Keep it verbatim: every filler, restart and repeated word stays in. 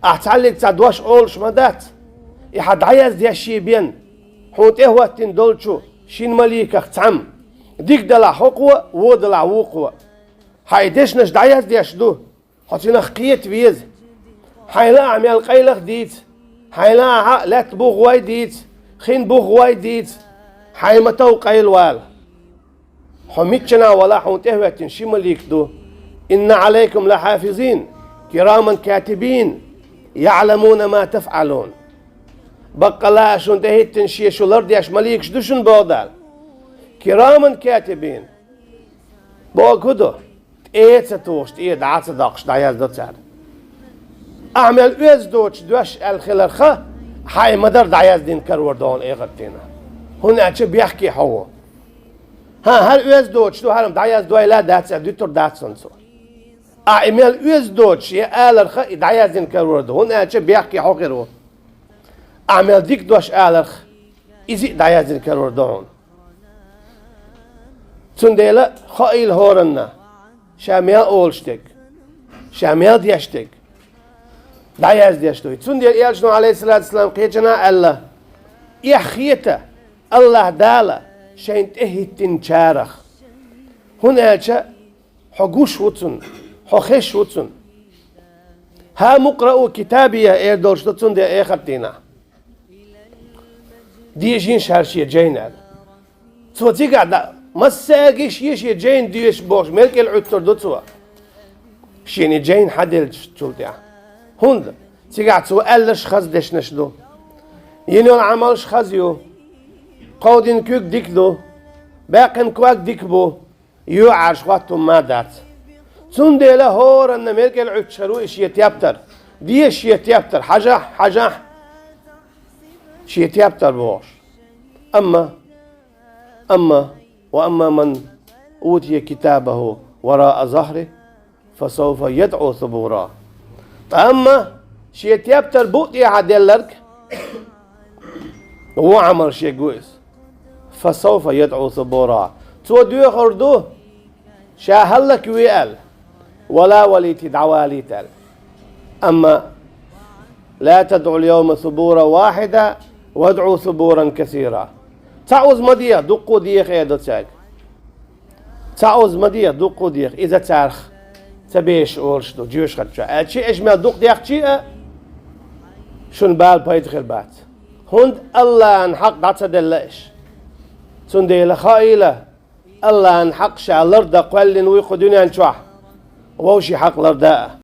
Ахь цхьаллиг цхьа дош олуш ма дац. И хьан дӀаяздеш шен бен, хьуна тӀехӀоьттина долчу шина маликах цхьамма. Дика далахь хӀокхо, вон далахь вукхо. Хьан и дешнаш дӀаяздеш ду. Хьо цунах кхета веза. Хьайна лаахь мел къайлах дийца. Хьайна лаахь лаьтта бух гӀой дийца, хин бух гӀой дийца. Хьайна ма тов къайлавала. Хьо миччанахь валахь, хьуна тӀехӀоьттина ши малик ду. Инна Ӏалайкум лахьафизин, кираман катибин, яӀламуна ма тафӀалун. Баккъалла а шуна тӀехӀиттина шен шу лардеш маликаш ду шуна, боху Дала. Кираман катибин. Боху хӀун ду? ТӀе а ца тухуш, тӀе а дӀа а ца доккхуш, дӀаяздо цара. Ахьа мел оьзда доцуш дош аьлла хиларх, хьайн ма-дарра дӀаяздина карор ду хьуна эхарт дийнахь. ХӀунда аьлча бехке хьо ву. ХӀан, хӀара оьзда доцуш ду, хӀара-м дӀаяздойла а дац, дуьтур дац хьуна цо. Ахьа и мел оьзда доцуш я аларх, и дӀаяздина карор ду, хӀунда аьлча бехке хьо хир ву. Ахьа мел дика дош аларх, иза а дӀаяздина карор ду хьуна. Цундела хаийла хӀоранна, ша мел олуш дерг, ша мел деш дерг дӀаяздеш ду. Цундела Элчано, Ӏалайхиссалату вассалам, кхечанхьа аьлла: «Эхь-хета АллахӀ Дала шайна тӀехӀиттинчарах, хӀунда аьлча хьо гуш ву цунна, хьо хезаш ву цунна». «ХӀа мукъраъу китабия», эр долуш ду цундела эхарт дийнахь. Дешийша хӀара шен жайна аьлла. Цо цигахь дан, массаьрга а шен-шен жайна деша бохуш, мел кӀел Ӏуьттур ду цо, шена и жайна хьан деллачул тӀаьхьа. ХӀунда? Цигахь цо аьлларш хаза дешнаш ду. Йина йолу Ӏамалш хаза ю. Кховдина куьг дика ду. Баьккхина ког дика бу. ЙоьӀарш хӀоттам ма дац. Цундела хӀоранна мел кӀел Ӏуьттуш хир ву и шен тептар. Деша шен тептар, хьажахь, хьажахь, шен тептар бохуш. Амма, амма, ва амма ман утия китабаху вараа захри, фасавфа ядӀу субура. Ткъа амма шен тептар букъ тӀехьа делларг, вон Ӏамал шега ву иза. Фасавфа ядӀу субура. Цо доьхур ду, ша хӀаллакве аьлла, вала валийти дӀавалийта аьлла. Амма ла тадӀу ал-йовма субура вахида, вадӀу субуран касира. Цхьа уза ма деха, дуккха а деха, эр ду цаьрга. Цхьа уза ма деха, дуккха а деха, иза царах ца бешаш олуш ду жоьжахатичохь. Аьлча аша мел дукха дехча а, шуна бала пайда хир бац. ХӀунда АллахӀан хьакъ дӀа ца делла аша. Цундела хаийла, АллахӀан хьакъ ша лардан кхоьллина вуй кху дуьнен чохь, вовшийн хьакъ лардан а.